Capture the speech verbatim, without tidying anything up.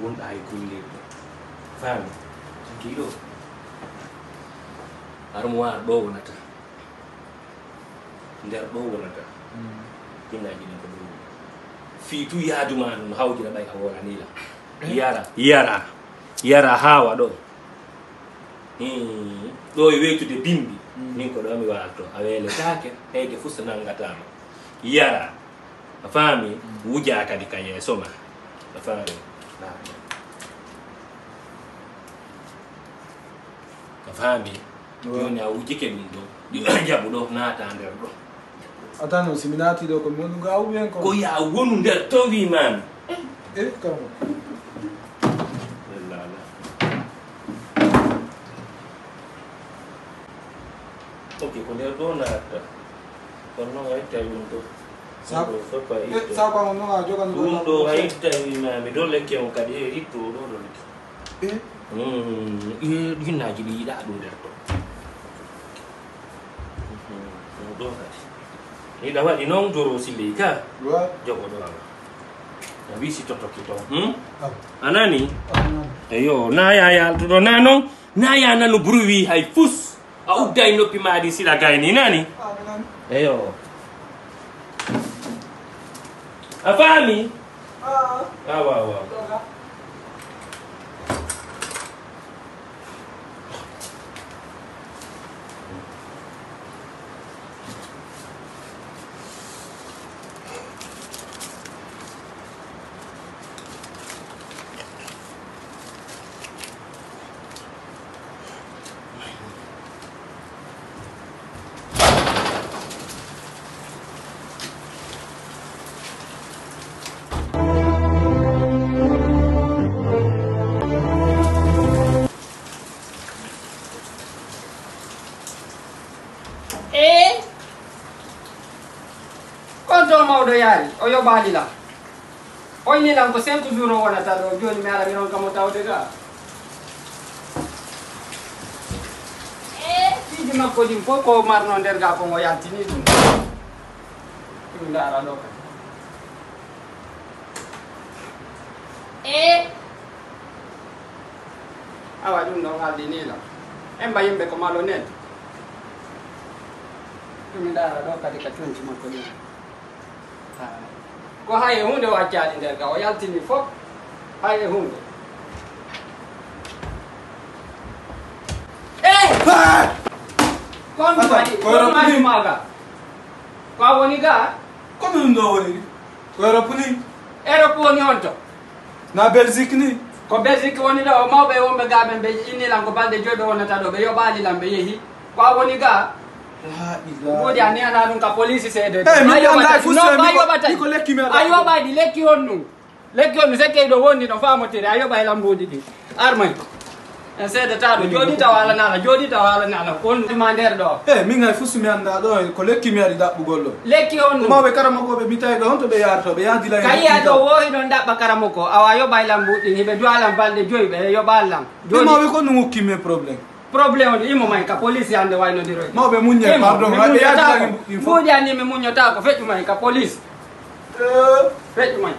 Wonɗa e gollirɗo. Faami? Kiiɗo. Armoire ɗo wonata. Nder ɗo wonata. Pinnaaji ɗin ko ɗo woni. Fii tu yaadu ma ɗum hawjira ɓay a woolanii la. Yara, yara, yara haawa ɗo. Hmm. Ɗo e weetude bimbi. Hmm. Min ko ɗo mi waalto. A weeletaake, heege fus nanngataama. Yara. A faami? Hmm. Wujaa kadi ka yeeso ma. A faami? A faami? Wa. Jooni a wujike ɗum ɗo. Jaɓu ɗo, naata nder ɗo. Attends, non, si mi naati ɗo, ko mi wonu ga ou bien ko? Ko ya wonu nder to wi maami. Eh, kamo. Lala. Ok, ko nder ɗo naata. Kono noon hay tawi ɗum ɗo. Sa-, ɗum ɗo fof a eh, itta. Sa ko on noon a jogan ɗum ɗo hay tawi maami ɗo lekke on kadi e itto ɗo ɗo lekke. Eh? Mm, eh, jinnaaji ɗi yiɗaa ɗum nder ɗo. Mm, ɗum ɗo kadi. Hiɗa waɗi noon doro si ley ka. Wa. Jogo ɗo ama. A wisi to tokki to. Hmm? Ah. A nani? Ah, non. Eyo, na ya yaltuɗo na noon. Na ya nanu bruit hay fus. A udday noppi maa ɗi sila gayni nani? Ah, non. Eyo. A faami? Ah. Ah, waaw, waaw. Ee, kon to mawɗo yaari, o yoɓaali lan. O inni lan ko cinq jours o wonata ɗo, jooni mi ara mi ronka mo tawde ga. Ee, piiji makko ɗin fof ko marno nder ga kon o yaltini ɗum. Ɗum ndaara ɗo kadi. Ee. Awa ɗum ɗon haaldi ni lan. En mba yimɓe ko malhonnête. Ɗum mi ndaara ɗo kadi ka conci makko ɗin. Ko hay e huunde o accaali nder ga, o yaltini fof. Hay e huunde. Eh! Ah! Kon ɗum waɗi, ko kon ɗum waɗi maaga. Ko a woni ga? Ko ɗum ɗo woni? Ko Europe ni? Europe woni honto? Na Belgique ni? Ko Belgique woni ɗo, mawɓe wonɓe ga ɓen ɓe inni lan ko balɗe joyi ɓe wonata ɗo, ɓe yoɓaali lan ɓe yehi. Ko a woni ga? La ilaha. Mboodi a niyana ɗum ka police seede. Eh, mi anndaa e fusi. No, mi ko, a yoɓata. Mi ko lekki mi aɗa. A yoɓaɗi lekki honɗum? Lekki honɗum? Sekkey ɗo wondi ɗo famotiri, a yoɓa e lan mboodi ɗi. Armay. En seedata ɗo, jooɗi tawa ala nala, jooɗi tawa ala nala. On ma nder ɗo. Eh, min hay fusi mi anndaa ɗo, ko lekki mi aɗi ɗaɓɓugol ɗo. Lekki honɗum? Ko mawɓe karamokooɓe mi tawi ɗo, honto ɓe yaarto, ɓe yaadi lan. Ka yiya ɗo wo hiɗon ɗaɓɓa karamoko, awa yoɓa e lan mbuɗɗin, hiɓe duwa lan balɗe joyi, ɓe yoɓa lan. Jooɗi. Mawɓe ko ɗum hokki mi problème. Problème on imo may ka police hannde waynodirooy. Mawɓe muññe, imo, pardon, mi waɗde muññotaako. Yaajiraani mbuɗɗin fof. Mbuuɗi an ni mi muññotaako, feƴƴu may ka police. Eh. Feƴƴu may.